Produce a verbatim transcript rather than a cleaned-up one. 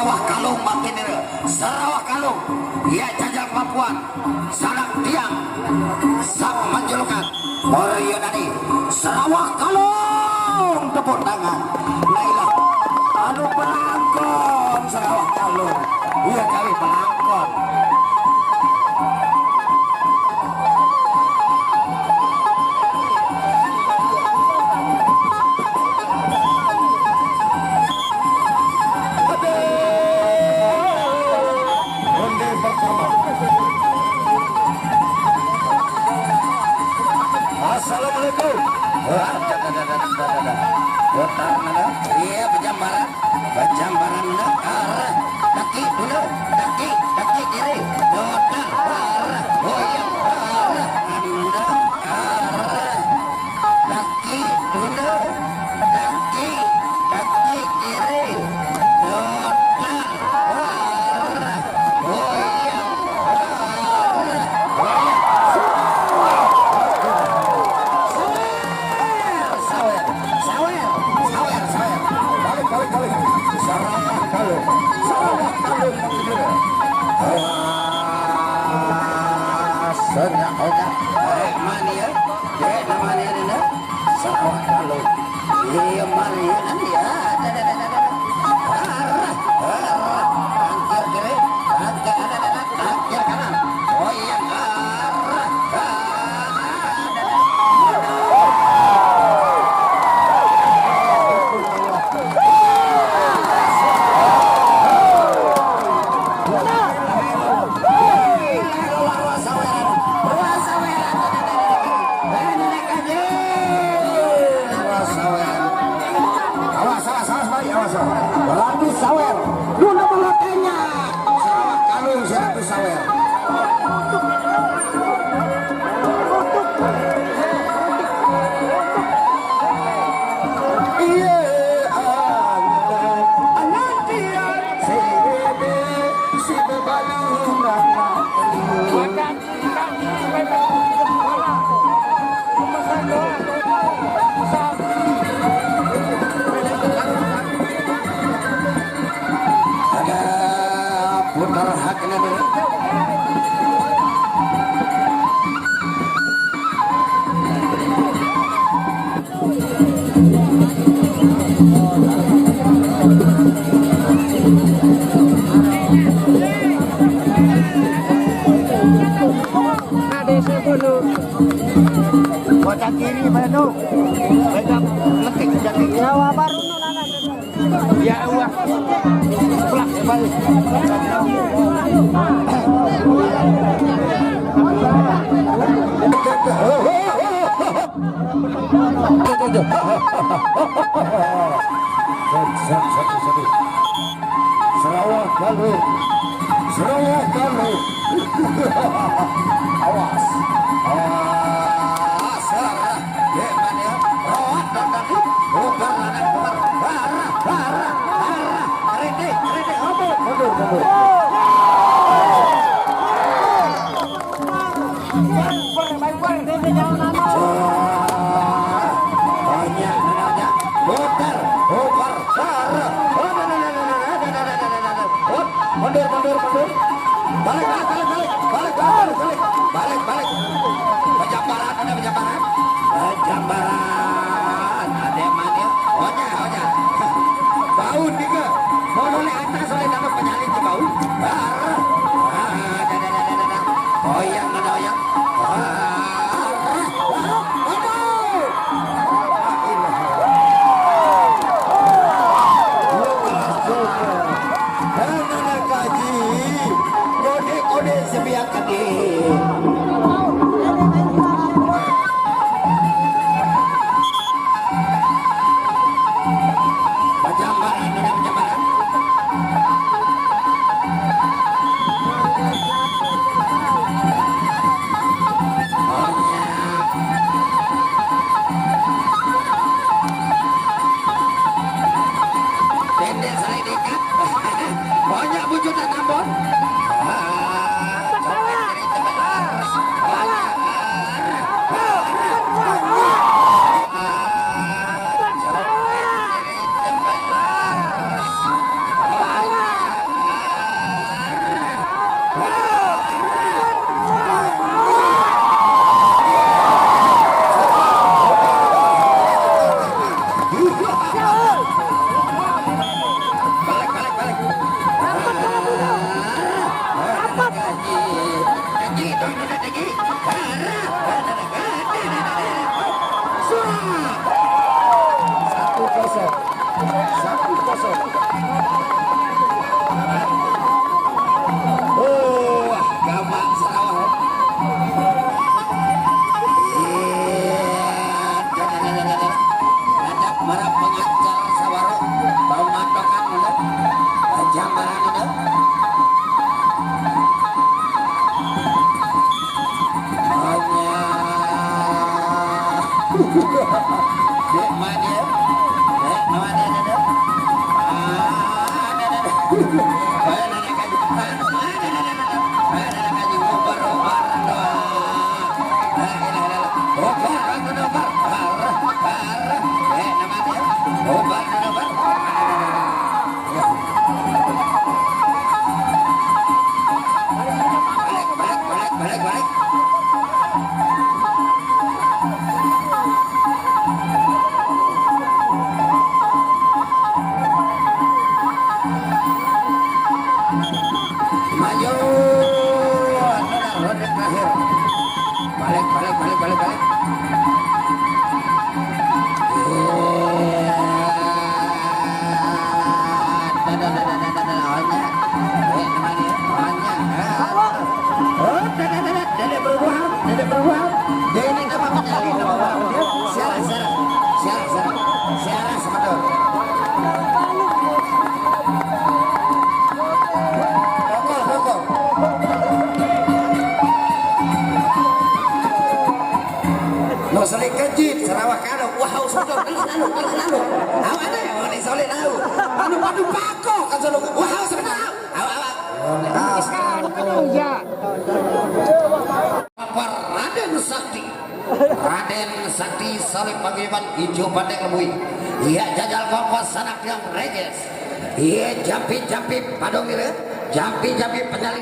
Kalung makin nira, Sarawak Kalung, ia jajang papuan, sanak tiang, sang manjulukan, Mario Dani, Sarawak Kalung, tepuk tangan, Nailah, anu pelangkon, Sarawak Kalung, ia kami pelangkon. Ronde pertama. Assalamualaikum. Wah, dadah, dadah, dadah, dadah. Botak mana? Iya, pejambaran. Pejambaran mana? Arah. Kaki dulu. Kaki, kaki kiri. Botak. Arah. Goyang. Arah. Anda. Arah. Kaki dulu. Kaki, kaki kiri. Botak. Arah. Goyang. Arah. Goyang. Sawer, sawer, sawer, sawer. Balik, balik, balik. Sarawak Kalung. Sarawak Kalung. Wah, senyak oga. Dek mania, dek namanya Nina. Sarawak Kalung. Iya, mania, iya. Ada, ada, ada, ada. Arah, arah. Tangkir kiri, tangkir, ada, ada, ada. Tangkir kanan. Oh iya, arah, arah. Awas, awas, awas, awas. Berarti sawer. Lu nama lotenya? Sarawak Kalung, siapa sawer? Iya, anak, anak dia, si Bebe, si Bebalu, anak. Ada putar haknya dulu. Ada saya bunuh. Bocah kiri, mana tu? Mereka letik jadi. Ya, apa, Runo, nana? Ya Allah. Pulang kembali. Sarawak Kalung. Sarawak Kalung. Awas. Awas. Dek mania, rawat dan kaki, bukan anak bukan, arah, arah, arah, kerete, kerete, mundur, mundur, mundur. Banyak, banyak, putar, putar, arah, mundur, mundur, mundur, mundur. Balik, balik, balik, balik, balik, balik, balik, balik, balik. Pejambaran, ada pejambaran. Pejambaran, ada yang mana? Onya, onya. Bau tiga. Mau oleh atas, oleh dapat penyalin ke bau. Ah, ah, ada, ada, ada, ada, ada. Goyang, ada goyang. Ah, ah, ah, aduh. Lu keras juga. Hei, nana kaji, kode-kode sebiak kaki. Pejambaran, nana pejambaran. Oh, ya. Pendek saya dekat. Banyak bujutan Ambon. Ah, Maju. Ronde terakhir. Balik, balik, balik, balik, balik. Iya. Dadah, dadah, dadah, dadah. Onyek. Eh, namanya onyek. Ah. Oh, dadah, dadah, dadah berbuah, dadah berbuah. Dia ini apa mencari nama orang? Sialah, sialah. Sialah, sialah. Sialah, sebetul. Pokok, pokok. Lo sering kejit, Sarawak kalau, wah, haus betul. Lalu, lalu, lalu, lalu. Awak ada yang mau disolid tahu. Anu, padu pako, kan selalu. Wah, haus betul. Awak, awak. Iya. Apa Raden Sakti? Raden Sakti Salib Paguyuban Ijo Bandeng Lebui. Iya, jajal kompas sanak yang reges. Iya, jampi-jampi padong nila. Jampi-jampi penyali.